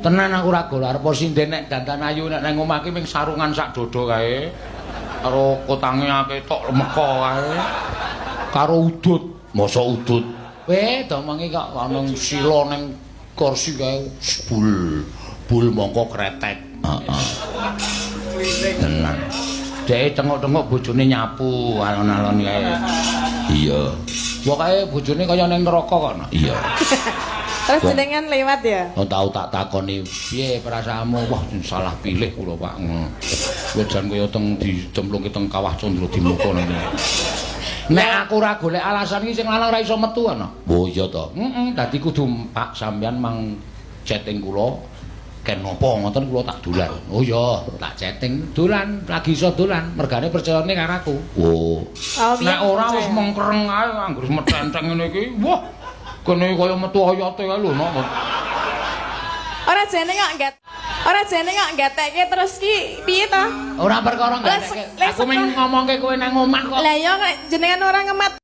Tenan aku ora gol arep sinden nek dandan ayu nek nang omah ki ming sarungan sak dodo kae. Karo kotange akeh tok lemeka kae. Karo udut. Masa udut? Weh, domongi kok ana sila ning kursi kae. Bul. Bul mongko kretek. Heeh. Tenan. Dhek tengok-tengok bojone nyapu alon-alon kae. Iya. Pokoke bojone kaya ning neraka kono. Iya. Terus jenengan lewat ya? Oh, tau tak takoni, piye perasaanmu? Wah, salah pilih kula, Pak. Ngono. Kula jan kaya teng dicemplungke teng kawah Candra Dimuka ngene. Nek aku ora golek alasan iki sing lanang ora iso metu ana. Oh iya to. Heeh, dadi kudu Pak sampeyan mang chatting kula ken napa ngoten kula tak dolan. Oh iya, tak chatting dolan, lagi iso dolan, mergane percayane karo aku. Oh. Oh, Nek ora wis mengkereng ae anggere metenteng ngene iki. Wah, kene kaya metu oyote kae lho, nok. Ora jane kok nggat. Ora jane kok nggatekke terus ki piye to? Ora perkara nggatekke. Les- Aku mung ngomongke kowe nang omah kok. Lah iya, jenengan ora ngemat.